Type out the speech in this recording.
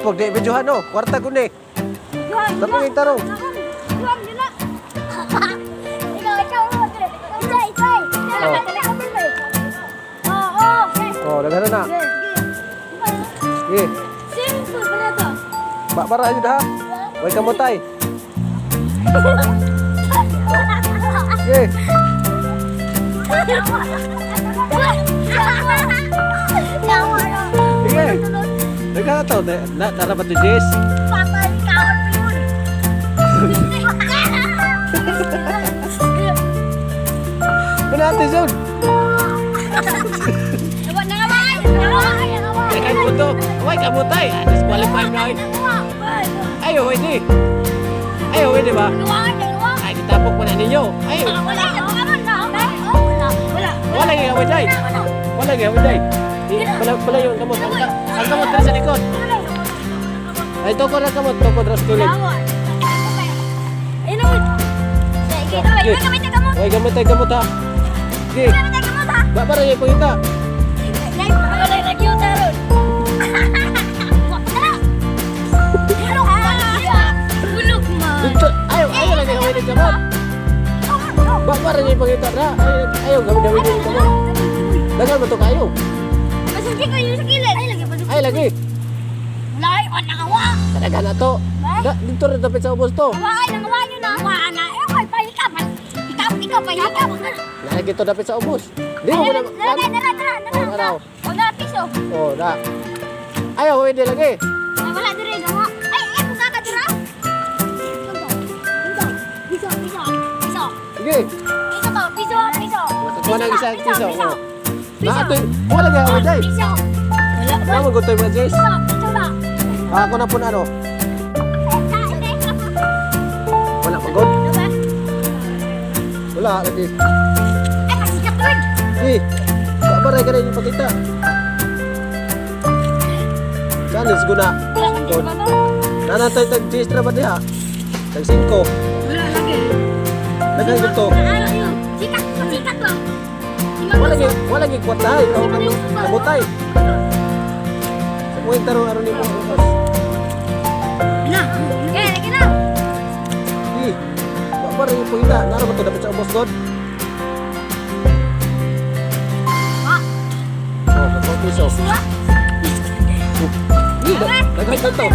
Tapok di videohan no. Kwarta ko ni. Tapok yung tarong. Ikaw, ikaw. Ikaw, ikaw. Oo. Oh, daghan na. Sige. Simple pala to. Ba bara jud ha. Way kamotay. Sige. Sige. Daghan na to. Na tara ba to, Jess? Patay ka yun. Kuna ate Zon. Ay kay puto. Way kamotay. Ah, disqualify na oy. Ay, pwede. Ay, pwede ba? Ay, gitapok mo na ninyo. Ay, wala gyud away day. Wala gyud away day. Wala wala yung kamot. Ang kamot dira sa likod. Ay, tukod ang kamot, tukod ra sa kilid. Way gamot ay gamot ha. Sige. Ba para yung pangita. Dito, ayaw, ayaw lang yung away gamot. Ba para yung pangita na. Ay, ayaw gamit gamit yung kamot. Dagan mo to kayo. Ay lagi. Talaga na to. Da, dito rin dapat sa ubos to. Lagi to dapat sa ubos. Di mo na. Oh, araw. Oh, da. Ayaw, pwede lagi. Wala dire gawa. Ay, ay, buka ka dira. Piso, piso, piso. Sige. Piso to, piso, piso. Kuha na isa piso. Piso. Oh. Na atoy, wala gyud away day. Piso. Wala ba? Wala mo gutoy mga Jess. Piso, piso ba? Ah, ako na po na ano. Wala magod. Wala lagi. Ay, pasikat to. Sige. Ba baray ka rin yung pakita. Challenge ko na. Wala man dito ba? Nanatay tag Jess ra ba diha? Tag 5. Wala lagi. Dagan dito. Sikat, sikat ba? Wala gyud kwarta ikaw kamutay. Sa kuwing tarong aron nimo bukas. Na. Kaya lagi na. Sige. Ba baray yung pakita. Naro ba to dapat sa ubos god? Ah. Oh, kapag piso. Suwa. Sige, dagan dito.